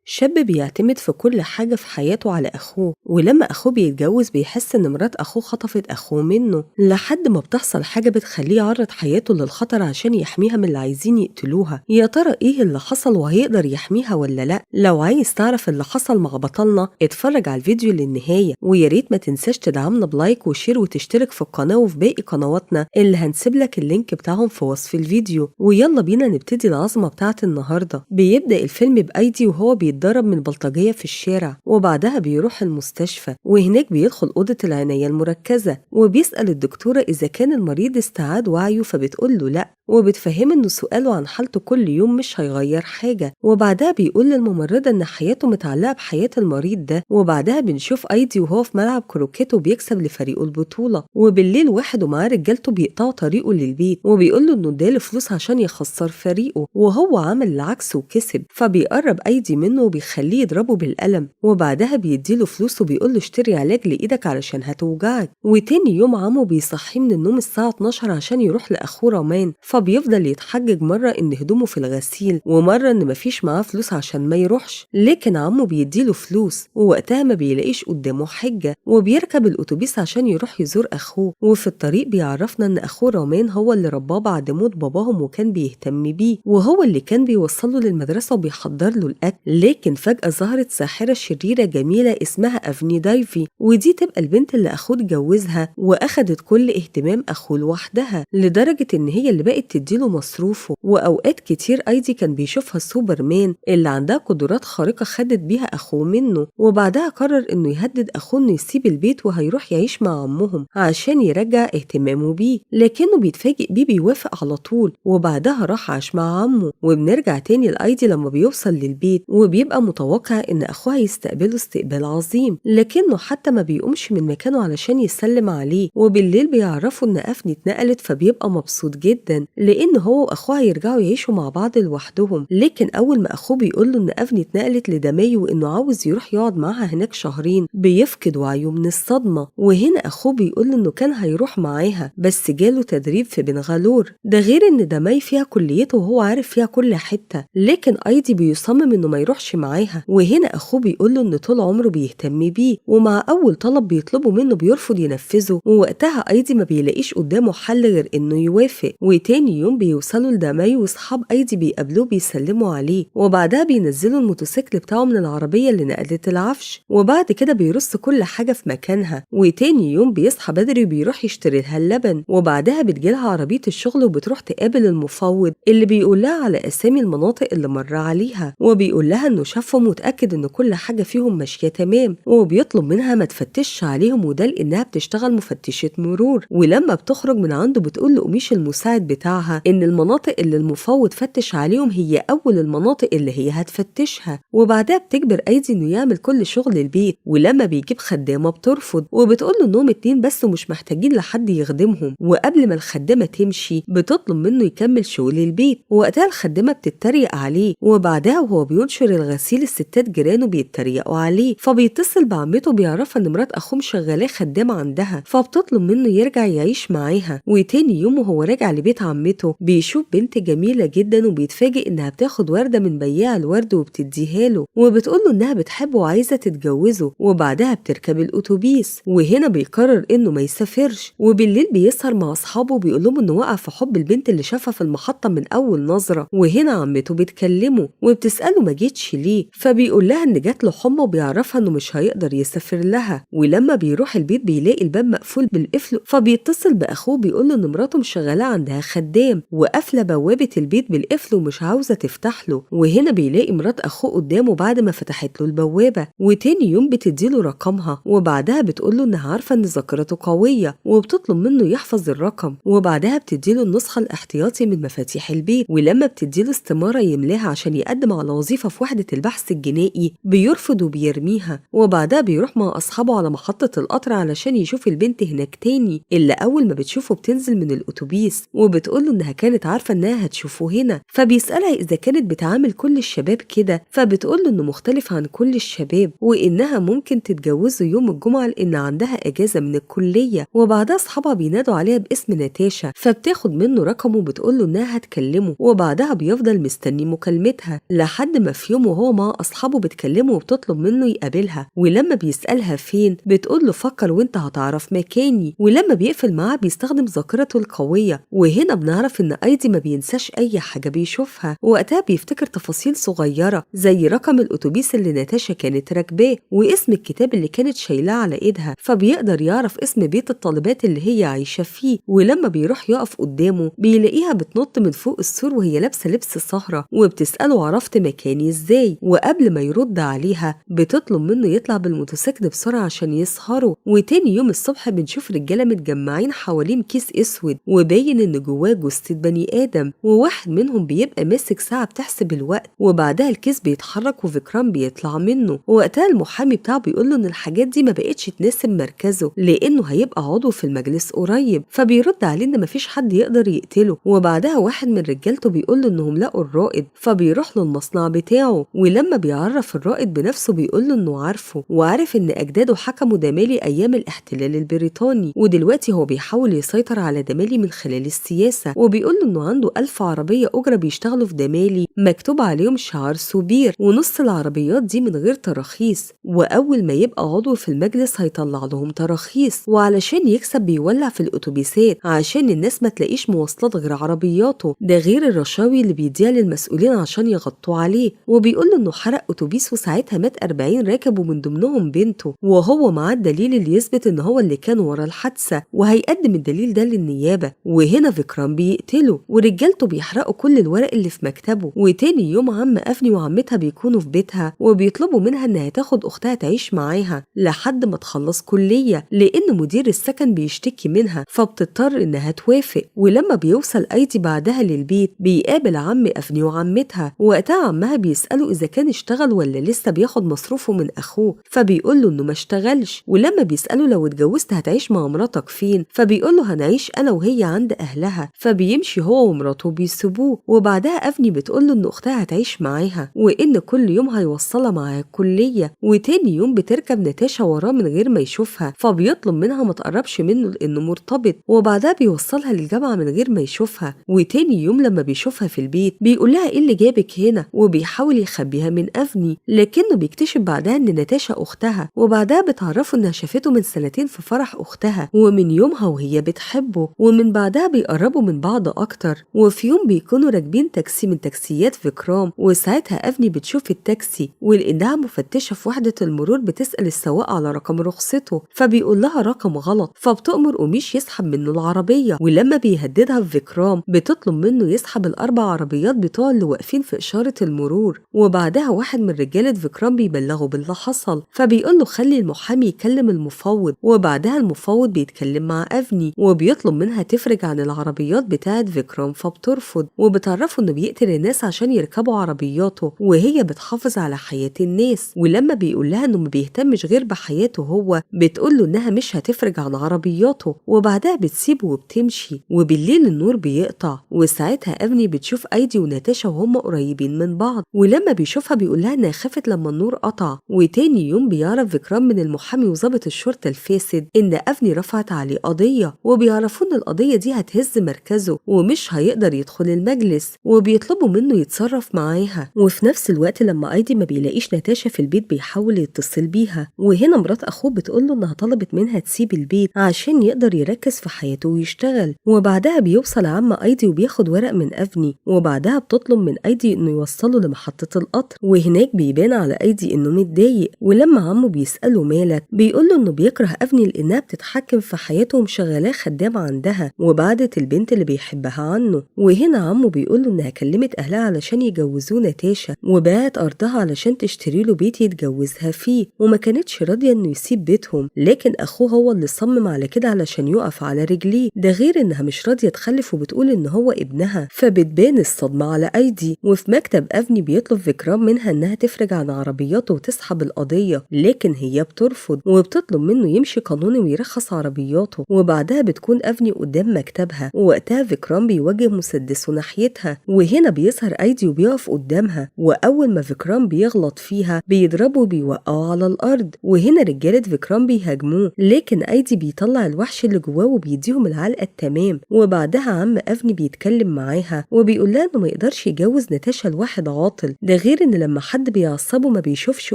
شاب بيعتمد في كل حاجة في حياته على أخوه، ولما أخوه بيتجوز بيحس إن مرات أخوه خطفت أخوه منه، لحد ما بتحصل حاجة بتخليه يعرض حياته للخطر عشان يحميها من اللي عايزين يقتلوها. يا ترى إيه اللي حصل وهيقدر يحميها ولا لأ؟ لو عايز تعرف اللي حصل مع بطلنا اتفرج على الفيديو للنهاية، ويا ريت ما تنساش تدعمنا ب like و share وتشترك في القناة وفي باقي قنواتنا اللي هنسيب لك ال link بتاعهم في وصف الفيديو. ويلا بينا نبتدي العظمة بتاعت النهاردة. بيبدأ الفيلم بأيدي وهو بيتضرب من بلطجية في الشارع، وبعدها بيروح المستشفى، وهناك بيدخل أوضة العناية المركزة وبيسأل الدكتورة إذا كان المريض استعاد وعيه، فبتقول له لأ، وبتفهم إنه سؤاله عن حالته كل يوم مش هيغير حاجة. وبعدها بيقول للممرضة إن حياته متعلقة بحياة المريض ده. وبعدها بنشوف أيدي وهو في ملعب كروكيت وبيكسب لفريقه البطولة، وبالليل واحد ومعاه رجالته بيقطعوا طريقه للبيت وبيقول له إنه اداله فلوس عشان يخسر فريقه، وهو عمل العكس وكسب. فبيقرب أيدي منه وبيخليه يضربه بالقلم، وبعدها بيديله فلوس وبيقول له اشتري علاج لإيدك علشان هتوجعك. وتاني يوم عمه بيصحيه من النوم الساعة 12 عشان يروح لأخوه رامان، فبيفضل يتحجج مرة إن هدومه في الغسيل ومرة إن مفيش معاه فلوس عشان ما يروحش، لكن عمه بيديله فلوس، ووقتها ما بيلاقيش قدامه حجة وبيركب الأتوبيس عشان يروح يزور أخوه. وفي الطريق بيعرفنا إن أخوه رامان هو اللي رباه بعد موت باباهم وكان بيهتم بيه، وهو اللي كان بيوصله للمدرسة وبيحضر له الأكل. لكن فجأة ظهرت ساحرة شريرة جميلة اسمها أفني دايفي، ودي تبقى البنت اللي أخوه اتجوزها وأخدت كل اهتمام أخوه لوحدها، لدرجة إن هي اللي بقت تديله مصروفه. وأوقات كتير أيدي كان بيشوفها سوبرمان اللي عندها قدرات خارقة خدت بيها أخوه منه. وبعدها قرر إنه يهدد أخوه إنه يسيب البيت وهيروح يعيش مع عمهم عشان يرجع اهتمامه بيه، لكنه بيتفاجئ بيه بيوافق على طول. وبعدها راح عاش مع عمه. وبنرجع تاني لأيدي لما بيوصل للبيت وبيبقى متوقع إن أخوه هيستقبله استقبال عظيم، لكنه حتى ما بيقومش من مكانه علشان يسلم عليه. وبالليل بيعرفوا إن أفني اتنقلت، فبيبقى مبسوط جدا لأن هو وأخوه هيرجعوا يعيشوا مع بعض لوحدهم. لكن أول ما أخوه بيقول له إن أفني اتنقلت لدمايو وإنه عاوز يروح يقعد معاها هناك شهرين، بيفقد وعيه من الصدمة. وهنا أخوه بيقول له إنه كان هيروح معاها بس جاله تدريب في بنغالور، ده غير إن دماي فيها كليته وهو عارف فيها كل حتة. لكن أيدي بيصمم إنه ما يروحش معاها. وهنا أخوه بيقول له إن طول عمره بيهتم بيه، ومع أول طلب بيطلبه منه بيرفض ينفذه. ووقتها أيدي ما بيلاقيش قدامه حل غير إنه يوافق. وتاني يوم بيوصلوا لدماي واصحاب أيدي بيقابلوه بيسلموا عليه، وبعدها بينزلوا الموتوسيكل بتاعه من العربية اللي نقلت العفش، وبعد كده بيرص كل حاجة في مكانها. وتاني يوم بيصحى بدري وبيروح يشتري لها اللبن، وبعدها بتجيلها عربية الشغل وبتروح تقابل المفوض اللي بيقول لها على أسامي المناطق اللي مر عليها، وبيقول لها إنه شافهم وتأكد إن كل حاجة فيهم ماشية تمام، وبيطلب منها ما تفتشش عليهم، وده لأنها بتشتغل مفتشة مرور. ولما بتخرج من عنده بتقول لقميش المساعد بتاعها إن المناطق اللي المفوض فتش عليهم هي أول المناطق اللي هي هتفتشها. وبعدها بتجبر أيدي إنه يعمل كل شغل البيت، ولما بيجيب خدامة بترفض وبتقول له إنهم 2 بس ومش محتاجين لحد يخدمهم. وقبل ما الخدامة تمشي بتطلب منه يكمل شغل البيت، ووقتها الخدامة بتتريق عليه. وبعدها وهو بينشر الغسيل الستات جيرانه بيتريقوا عليه، فبيتصل بعمته بيعرفها إن مرات أخوه مشغلاه خدامة عندها، فبتطلب منه يرجع يعيش معاها. وتاني يوم وهو راجع لبيت عمته بيشوف بنت جميلة جدا، وبيتفاجئ إنها بتاخد وردة من بياع الورد وبتديها له، وبتقول له إنها بتحبه وعايزة تتجوزه. وبعدها بتركب الأتوبيس، وهنا بيقرر إنه ما يسافرش. وبالليل بيسهر مع أصحابه وبيقول لهم إنه وقع في حب البنت اللي شافها في المحطة من أول نظرة. وهنا عمته بتكلمه وبتسأله ما جيتش ليه، فبيقول لها إن جات له حمى وبيعرفها إنه مش هيقدر يسافر لها. ولما بيروح البيت بيلاقي الباب مقفول بالقفل، فبيتصل بأخوه بيقول له إن مراته مشغلة عندها خدام وقافلة بوابة البيت بالقفل ومش عاوزة تفتح له. وهنا بيلاقي مرات أخوه قدامه بعد ما فتحت له البوابة. وتاني يوم بتديله رقمها، وبعدها بتقول له إنها عارفة إن ذاكرته قوية وبتطلب منه يحفظ الرقم. وبعدها بتديله النسخة الاحتياطي من مفاتيح البيت، ولما بتديله استمارة يملاها عشان يقدم على وظيفة في وحدة البحث الجنائي بيرفض وبيرميها. وبعدها بيروح مع أصحابه على محطة القطر علشان يشوف البنت هناك تاني، اللي أول ما بتشوفه بتنزل من الأتوبيس وبتقول فبتقول له إنها كانت عارفة إنها هتشوفه هنا. فبيسألها إذا كانت بتعامل كل الشباب كده، فبتقول له إنه مختلف عن كل الشباب وإنها ممكن تتجوزه يوم الجمعة لأن عندها إجازة من الكلية. وبعدها أصحابها بينادوا عليها باسم ناتاشا، فبتاخد منه رقمه وبتقول له إنها هتكلمه. وبعدها بيفضل مستني مكالمتها لحد ما في يوم وهو مع أصحابه بتكلمه وبتطلب منه يقابلها. ولما بيسألها فين بتقول له فكر وانت هتعرف مكاني. ولما بيقفل معاه بيستخدم ذاكرته القوية، وهنا بنعرف إن أيدي ما بينساش أي حاجة بيشوفها. وقتها بيفتكر تفاصيل صغيرة زي رقم الأتوبيس اللي ناتاشا كانت راكباه واسم الكتاب اللي كانت شايلاه على إيدها، فبيقدر يعرف اسم بيت الطالبات اللي هي عايشة فيه. ولما بيروح يقف قدامه بيلاقيها بتنط من فوق السور وهي لابسة لبس سهرة، وبتسأله عرفت مكاني ازاي؟ وقبل ما يرد عليها بتطلب منه يطلع بالموتوسيكل بسرعة عشان يسهروا. وتاني يوم الصبح بنشوف رجالة متجمعين حوالين كيس اسود وباين ان جواه جثة بني آدم، وواحد منهم بيبقى ماسك ساعة بتحسب الوقت. وبعدها الكيس بيتحرك وفكرام بيطلع منه. ووقتها المحامي بتاعه بيقول له ان الحاجات دي ما بقتش تناسب مركزه لانه هيبقى عضو في المجلس قريب، فبيرد عليه ان مفيش حد يقدر يقتله. وبعدها واحد من رجالته بيقول له انهم لقوا الرائد، فبيروح له المصنع بتاعه. ولما بيعرف الرائد بنفسه بيقول له انه عارفه وعارف ان اجداده حكموا دمالي ايام الاحتلال البريطاني، ودلوقتي هو بيحاول يسيطر على دمالي من خلال السياسه. وبيقول له انه عنده 1000 عربيه اجره بيشتغلوا في دمالي مكتوب عليهم شعار سوبير، ونص العربيات دي من غير تراخيص، واول ما يبقى عضو في المجلس هيطلع لهم تراخيص. وعلشان يكسب بيولع في الاتوبيسات عشان الناس ما تلاقيش مواصلات غير عربياته، ده غير الرشاوي اللي بيديها للمسؤولين عشان يغطوا عليه. وبيقول له انه حرق اتوبيس وساعتها مات 40 راكب ومن ضمنهم بنته، وهو معاه الدليل اللي يثبت ان هو اللي كان ورا الحادثه، وهيقدم الدليل ده للنيابه. وهنا فكرام بيقتله ورجالته بيحرقوا كل الورق اللي في مكتبه. وتاني يوم عم أفني وعمتها بيكونوا في بيتها وبيطلبوا منها انها تاخد اختها تعيش معاها لحد ما تخلص كليه، لان مدير السكن بيشتكي منها، فبتضطر انها توافق. ولما بيوصل ايدي بعدها للبيت بيقابل عم أفني وعمتها. وقتها عمها بيسأله اذا كان اشتغل ولا لسه بياخد مصروفه من اخوه، فبيقول له انه ما اشتغلش. ولما بيسأله لو اتجوزت هتعيش مع مراتك فين، فبيقول له هنعيش انا وهي عند اهلها، فبيمشي هو ومراته بيسيبوه. وبعدها أفني بتقول له ان اختها هتعيش معاها وان كل يوم هيوصلها معاها الكليه. وتاني يوم بتركب ناتاشا وراه من غير ما يشوفها، فبيطلب منها ما تقربش منه لانه مرتبط. وبعدها بيوصلها للجامعه من غير ما يشوفها. وتاني يوم لما بيشوفها في البيت بيقول لها ايه اللي جابك هنا، وبيحاول يخبيها من أفني، لكنه بيكتشف بعدها ان ناتاشا اختها. وبعدها بتعرفه انها شافته من سنتين في فرح اختها، ومن يومها وهي بتحبه، ومن بعدها بيقربوا من بعض اكتر. وفي يوم بيكونوا راكبين تاكسي من تاكسيات فكرام، وساعتها أفني بتشوف التاكسي، ولانها مفتشه في وحده المرور بتسال السواق على رقم رخصته، فبيقول لها رقم غلط، فبتأمر أوميش يسحب منه العربيه. ولما بيهددها بفكرام بتطلب منه يسحب ال4 عربيات بتوع اللي واقفين في اشاره المرور. وبعدها واحد من رجاله فكرام بيبلغه باللي حصل، فبيقول له خلي المحامي يكلم المفوض. وبعدها المفوض بيتكلم مع أفني وبيطلب منها تفرج عن العربيات بتاعه فكرام، فبترفض، وبتعرفه انه بيقتل الناس عشان يركبوا عربياته وهي بتحافظ على حياة الناس. ولما بيقول لها انه ما بيهتمش غير بحياته هو، بتقول له انها مش هتفرج عن عربياته، وبعدها بتسيبه وبتمشي. وبالليل النور بيقطع، وساعتها أفني بتشوف ايدي وناتاشا وهم قريبين من بعض، ولما بيشوفها بيقول لها انها خافت لما النور قطع. وتاني يوم بيعرف فكرام من المحامي وظابط الشرطة الفاسد ان أفني رفعت عليه قضية، وبيعرفوا ان القضية دي هتهز مركزه ومش هيقدر يدخل المجلس، وبيطلبوا منه يتصرف معاها. وفي نفس الوقت لما ايدي ما بيلاقيش ناتاشا في البيت بيحاول يتصل بيها، وهنا مرات اخوه بتقول له انها طلبت منها تسيب البيت عشان يقدر يركز في حياته ويشتغل. وبعدها بيوصل عم ايدي وبياخد ورق من أفني، وبعدها بتطلب من ايدي انه يوصله لمحطة القطر، وهناك بيبان على ايدي انه متضايق. ولما عمه بيسأله مالك بيقول له انه بيكره أفني لانها بتتحكم في حياته ومشغلاه خدام عندها وبعدت البنت اللي بيحبها عنه. وهنا عمه بيقول له انها كلمت اهلها علشان يجوزوه ناتاشا، وباعت ارضها علشان تشتري له بيت يتجوزها فيه، وما كانتش راضيه انه يسيب بيتهم، لكن اخوه هو اللي صمم على كده علشان يقف على رجليه، ده غير انها مش راضيه تخلف وبتقول ان هو ابنها. فبتبان الصدمه على ايدي. وفي مكتب أفني بيطلب فكرام منها انها تفرج عن عربياته وتسحب القضيه، لكن هي بترفض وبتطلب منه يمشي قانوني ويرخص عربياته. وبعدها بتكون أفني قدام مكتبها، ووقتها ووقتها فيكرام بيوجه مسدسه ناحيتها، وهنا بيظهر ايدي وبيقف قدامها، واول ما فيكرام بيغلط فيها بيضربه وبيوقعه على الارض، وهنا رجاله فيكرام بيهاجموه، لكن ايدي بيطلع الوحش اللي جواه وبيديهم العلقة التمام. وبعدها عم افني بيتكلم معاها وبيقول لها انه ما يقدرش يجوز ناتاشا لواحد عاطل، ده غير ان لما حد بيعصبه ما بيشوفش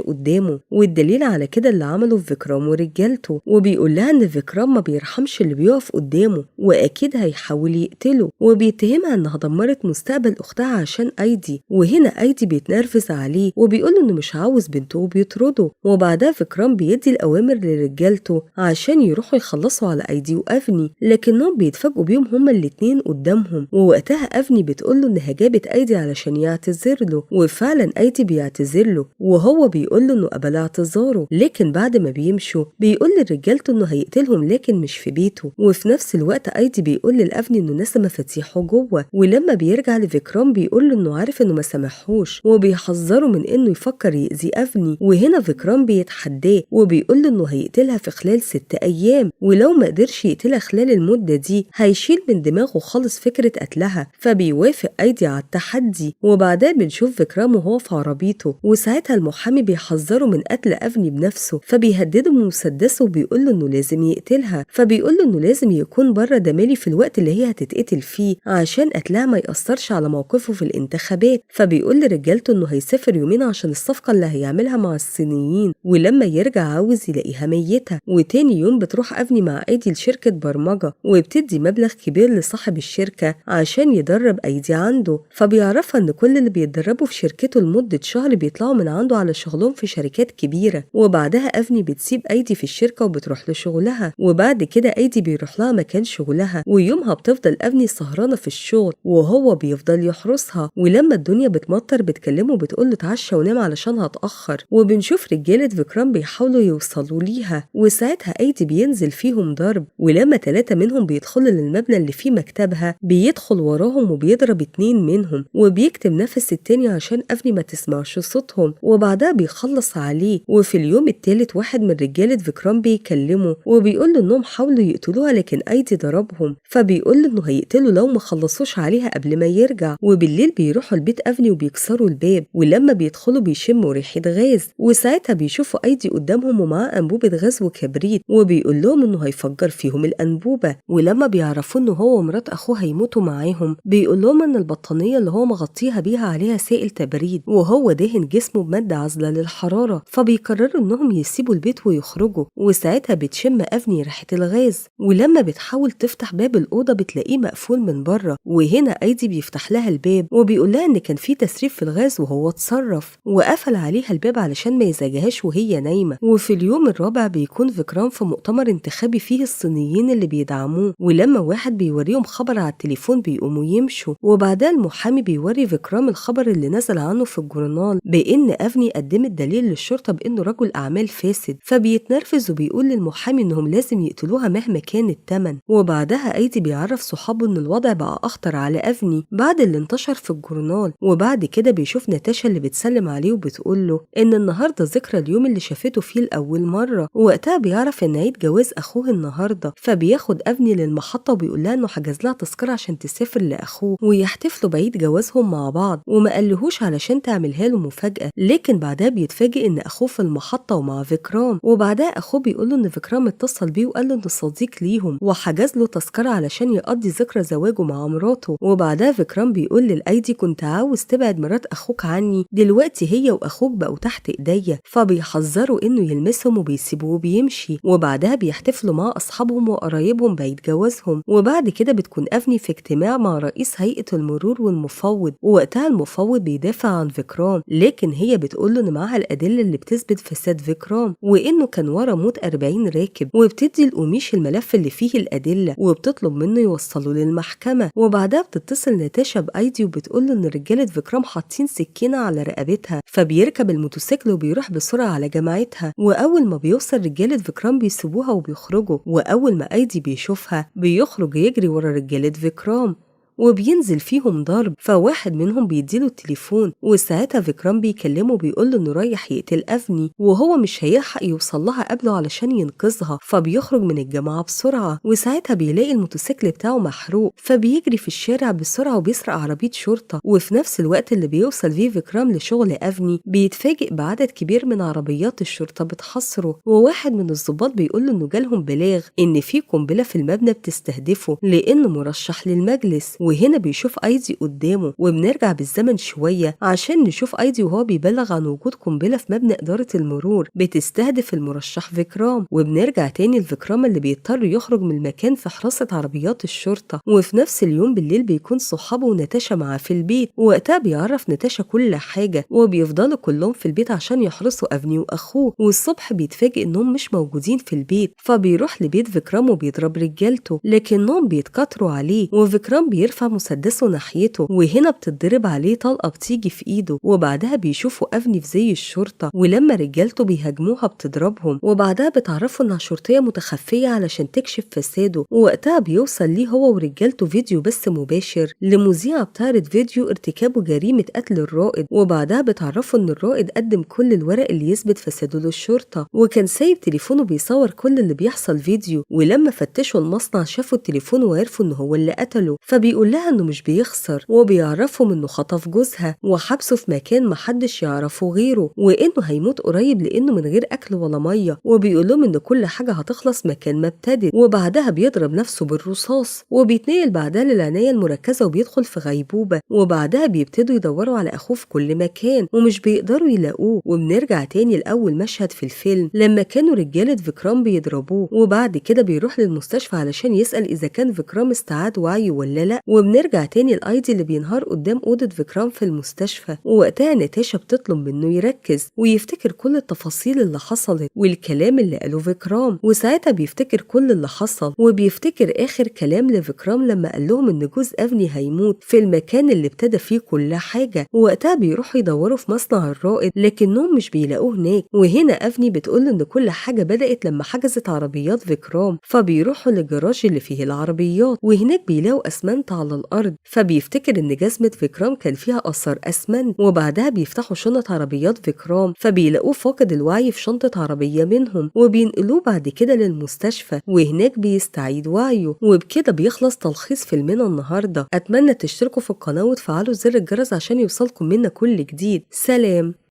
قدامه، والدليل على كده اللي عمله في فيكرام ورجالته. وبيقول لها ان فيكرام ما بيرحمش اللي بيقف قدامه واكيد هيحاول يقتله، وبيتهمها انها دمرت مستقبل اختها عشان ايدي. وهنا ايدي بيتنرفز عليه وبيقول انه مش عاوز بنته وبيطرده. وبعدها فيكرام بيدي الاوامر لرجالته عشان يروحوا يخلصوا على ايدي وافني، لكنهم بيتفاجئوا بيهم هما الاتنين قدامهم. ووقتها افني بتقول له انها جابت ايدي علشان يعتذر له، وفعلا ايدي بيعتذر له وهو بيقول له انه قبل اعتذاره، لكن بعد ما بيمشوا بيقول لرجالته انه هيقتلهم لكن مش في بيته. وفي نفس الوقت ايدي بيقول للافني انه نسى مفاتيحه جوه، ولما بيرجع لفيكرام بيقول له انه عارف انه ما سامحهوش وبيحذره من انه يفكر يأذي افني. وهنا فيكرام بيتحداه وبيقول له انه هيقتلها في خلال 6 ايام، ولو ما قدرش يقتلها خلال المدة دي هيشيل من دماغه خالص فكرة قتلها. فبيوافق ايدي على التحدي. وبعدها بنشوف فيكرام وهو في عربيته، وساعتها المحامي بيحذره من قتل افني بنفسه، فبيهدده بمسدسه وبيقول له انه لازم يقتلها، فبيقول له انه لازم يكون بره دمالي في الوقت اللي هي هتتقتل فيه عشان قتلها ما يأثرش على موقفه في الانتخابات. فبيقول لرجالته انه هيسافر يومين عشان الصفقة اللي هيعملها مع الصينيين، ولما يرجع عاوز يلاقيها ميتة. وتاني يوم بتروح افني مع ايدي لشركة برمجة وبتدي مبلغ كبير لصاحب الشركة عشان يدرب ايدي عنده، فبيعرفها ان كل اللي بيتدربوا في شركته لمدة شهر بيطلعوا من عنده على شغلهم في شركات كبيرة. وبعدها افني بتسيب ايدي في الشركة وبتروح لشغلها، وبعد كده ايدي بيروح لها مكان شغلها، ويومها بتفضل افني سهرانة في الشغل وهو بيفضل يحرسها. ولما الدنيا بتمطر بتكلمه بتقول له اتعشى ونام علشان هتأخر. وبنشوف رجالة فيكرام بيحاولوا يوصلوا ليها، وساعتها ايدي بينزل فيهم ضرب، ولما 3 منهم بيدخلوا للمبنى اللي فيه مكتبها بيدخل وراهم وبيضرب 2 منهم وبيكتم نفس التاني عشان افني ما تسمعش صوتهم، وبعدها بيخلص عليه. وفي اليوم التالت واحد من رجالة فيكرام بيكلمه وبيقول له انهم حاولوا يقتلوها لكن ايدي ضربهم، فبيقول له انه هيقتله لو ما خلصوش عليها قبل ما يرجع. وبالليل بيروحوا البيت افني وبيكسروا الباب، ولما بيدخلوا بيشموا ريحة غاز، وساعتها بيشوفوا ايدي قدامهم ومعاه انبوبة غاز وكبريت، وبيقول لهم انه هيفجر فيهم الانبوبة. ولما بيعرفوا انه هو ومرات اخوه هيموتوا معاهم بيقول لهم ان البطانية اللي هو مغطيها بيها عليها سائل تبريد، وهو دهن جسمه بمادة عازلة للحرارة، فبيقرروا انهم يسيبوا البيت ويخرجوا. وساعتها بتشم افني ريحة الغاز، ولما بتحاول تفتح باب الأوضة بتلاقيه مقفول من بره، وهنا ايدي بيفتح لها الباب وبيقول لها ان كان في تسريب في الغاز وهو اتصرف، وقفل عليها الباب علشان ما يزعجهاش وهي نايمة. وفي اليوم الرابع بيكون فيكرام في مؤتمر انتخابي فيه الصينيين اللي بيدعموه، ولما واحد بيوريهم خبر على التليفون بيقوموا يمشوا. وبعدها المحامي بيوري فيكرام الخبر اللي نزل عنه في الجورنال بان افني قدمت دليل للشرطة بانه رجل اعمال فاسد، فبيتنرفز وبيقول للمحامي انهم لازم يقتلوها مهما كان الثمن. وبعدها ايدي بيعرف صحابه ان الوضع بقى اخطر على افني بعد اللي انتشر في الجورنال. وبعد كده بيشوف ناتاشا اللي بتسلم عليه وبتقول له ان النهارده ذكرى اليوم اللي شافته فيه لاول مرة، ووقتها بيعرف ان عيد جواز اخوه النهارده، فبياخد افني للمحطه وبيقول لها انه حجز لها تذكره عشان تسافر لاخوه ويحتفلوا بعيد جوازهم مع بعض، وما قالهوش علشان تعملها له مفاجاة. لكن بعدها بيتفاجئ ان اخوه في المحطة ومع فيكرام، وبعدها اخوه بيقول له ان فيكرام اتصل بيه وقال له انه صديق ليهم وحجز له تذكره علشان يقضي ذكرى زواجه مع مراته. وبعدها فيكرام بيقول للايدي كنت عاوز تبعد مرات اخوك عني، دلوقتي هي واخوك بقوا تحت ايديا، فبيحذروا انه يلمسهم وبيسيبوه وبيمشي. وبعدها بيحتفلوا مع اصحابهم وقرايبهم بعيد جوازهم. وبعد كده بتكون افني في اجتماع مع رئيس هيئة المرور والمفوض، ووقتها المفوض بيدافع عن فيكرام، لكن هي بتقول له ان معاها الادلة اللي بتثبت فساد فيكرام وانه كان ورا موت 40 راكب، وبتدي القميش الملف اللي فيه الادلة وبتطلب منه يوصله للمحكمة. وبعدها بتتصل ناتاشا بايدي وبتقول له ان رجاله فيكرام حاطين سكينة على رقبتها، فبيركب الموتوسيكل وبيروح بسرعة على جامعتها. واول ما بيوصل رجاله فيكرام بيسيبوها وبيخرجوا، واول ما ايدي بيشوفها بيخرج يجري ورا رجاله فيكرام. وبينزل فيهم ضرب. فواحد منهم بيديله التليفون، وساعتها فيكرام بيكلمه بيقول له انه رايح يقتل أفني وهو مش هيلحق يوصل لها قبله علشان ينقذها، فبيخرج من الجامعة بسرعة. وساعتها بيلاقي الموتوسيكل بتاعه محروق، فبيجري في الشارع بسرعة وبيسرق عربية شرطة. وفي نفس الوقت اللي بيوصل فيه فيكرام لشغل أفني بيتفاجئ بعدد كبير من عربيات الشرطة بتحاصره، وواحد من الضباط بيقول له انه جالهم بلاغ ان في قنبلة في المبنى بتستهدفه لانه مرشح للمجلس. وهنا بيشوف ايدي قدامه، وبنرجع بالزمن شوية عشان نشوف ايدي وهو بيبلغ عن وجود قنبلة في مبنى إدارة المرور بتستهدف المرشح فيكرام. وبنرجع تاني لفيكرام اللي بيضطر يخرج من المكان في حراسة عربيات الشرطة. وفي نفس اليوم بالليل بيكون صحابه وناتاشا معاه في البيت، ووقتها بيعرف ناتاشا كل حاجة، وبيفضلوا كلهم في البيت عشان يحرسوا أفني وأخوه. والصبح بيتفاجئ إنهم مش موجودين في البيت، فبيروح لبيت فيكرام وبيضرب رجالته لكنهم بيتكتروا عليه، وفيكرام بيرفع مسدسه ناحيته، وهنا بتضرب عليه طلقة بتيجي في إيده. وبعدها بيشوفوا أفني في زي الشرطة، ولما رجالته بيهاجموها بتضربهم، وبعدها بتعرفوا إنها شرطية متخفية علشان تكشف فساده. ووقتها بيوصل ليه هو ورجالته فيديو بس مباشر لمذيعة بتعرض فيديو ارتكابه جريمة قتل الرائد، وبعدها بتعرفوا إن الرائد قدم كل الورق اللي يثبت فساده للشرطة، وكان سايب تليفونه بيصور كل اللي بيحصل فيديو. ولما فتشوا المصنع شافوا التليفون وعرفوا إن هو اللي قتله، فبيقول لها إنه مش بيخسر، وبيعرفهم إنه خطف جوزها وحبسه في مكان محدش يعرفه غيره، وإنه هيموت قريب لإنه من غير أكل ولا مية، وبيقول لهم إن كل حاجة هتخلص مكان ما ابتدت. وبعدها بيضرب نفسه بالرصاص، وبيتنقل بعدها للعناية المركزة وبيدخل في غيبوبة. وبعدها بيبتدوا يدوروا على أخوه في كل مكان ومش بيقدروا يلاقوه. وبنرجع تاني لأول مشهد في الفيلم لما كانوا رجالة فيكرام بيضربوه، وبعد كده بيروح للمستشفى علشان يسأل إذا كان فيكرام استعاد وعيه ولا لأ. وبنرجع تاني لأيدي اللي بينهار قدام أوضة فيكرام في المستشفى، ووقتها ناتاشا بتطلب منه يركز ويفتكر كل التفاصيل اللي حصلت والكلام اللي قاله فيكرام. وساعتها بيفتكر كل اللي حصل، وبيفتكر آخر كلام لفيكرام لما قال لهم إن جوز أفني هيموت في المكان اللي ابتدى فيه كل حاجة. ووقتها بيروحوا يدوروا في مصنع الرائد لكنهم مش بيلاقوه هناك. وهنا أفني بتقول إن كل حاجة بدأت لما حجزت عربيات فيكرام، فبيروحوا للجراج اللي فيه العربيات، وهناك بيلاقوا أسمنت على الأرض، فبيفتكر إن جزمة فيكرام كان فيها آثار أسمنت. وبعدها بيفتحوا شنط عربيات فيكرام، فبيلاقوه فاقد الوعي في شنطة عربية منهم، وبينقلوه بعد كده للمستشفى، وهناك بيستعيد وعيه. وبكده بيخلص تلخيص فيلمنا النهارده. أتمنى تشتركوا في القناة وتفعلوا زر الجرس عشان يوصلكم منا كل جديد. سلام.